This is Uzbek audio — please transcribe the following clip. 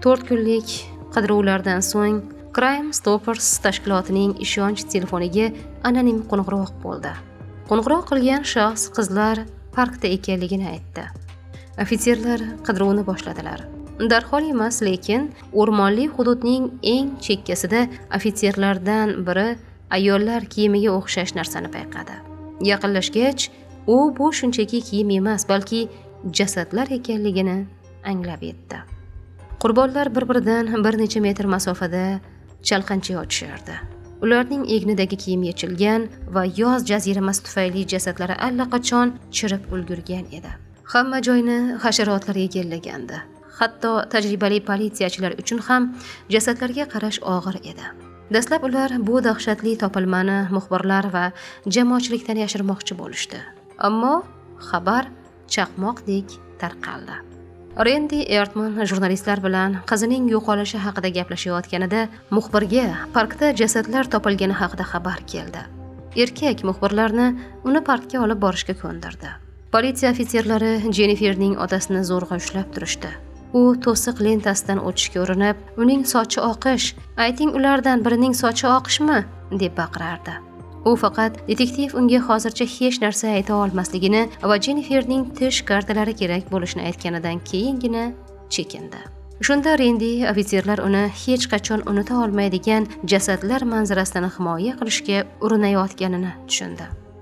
4 kunlik qidiruvlardan so'ng Crime Stoppers tashkilotining ishonch telefoniga anonim qo'ng'iroq bo'ldi. Qo'ng'iroq qilgan shaxs qizlar parkda ekanligini aytdi. Ofitserlar qidiruvni boshladilar. Darhol emas, lekin o'rmonli hududning eng chekkasida ofitserlardan biri ayollar kiyimiga o'xshash narsani payqadi. Yaqinlashgach, u bu shunchaki kiyim emas, balki jasadlar ekanligini anglab yetdi. Qurbonlar bir-biridan bir necha metr masofada chalqancha yotishardi. Ularning egnidagi kiyim yechilgan va yoz jaziramasi tufayli jasadlari allaqachon chirib ulgurgan edi. Hamma joyni hasharotlar egallagandi. Hatto tajribali politsiyachilar uchun ham jasadlarga qarash og'ir edi. Dastlab ular bu dahshatli topilmani muxbirlar va jamoatchilikdan yashirmoqchi bo'lishdi. Ammo xabar chaqmoqdek tarqaldi. Rendi Ertman jurnalistlar bilan qizining yo'qolishi haqida gaplashayotganida muxbirga parkda jasadlar topilgani haqida xabar keldi. Erkak muxbirlarni uni parkka olib borishga ko'ndirdi. Politsiya ofitserlari Jenniferning otasini zo'rg'a ushlab turishdi. U to'siq lentasidan o'tishga urinib, "Uning sochi oqish, ayting ulardan birining sochi oqishmi?" deb baqirardi. U faqat detektiv unga hozircha hech narsa ayta olmasligini va Jenniferning tish kartalari kerak bo'lishini aytganidan keyingina chekindi. Shunda Rendi ofitserlar uni hech qachon unuta olmaydigan jasadlar manzarasidan himoya qilishga urinayotganini tushundi.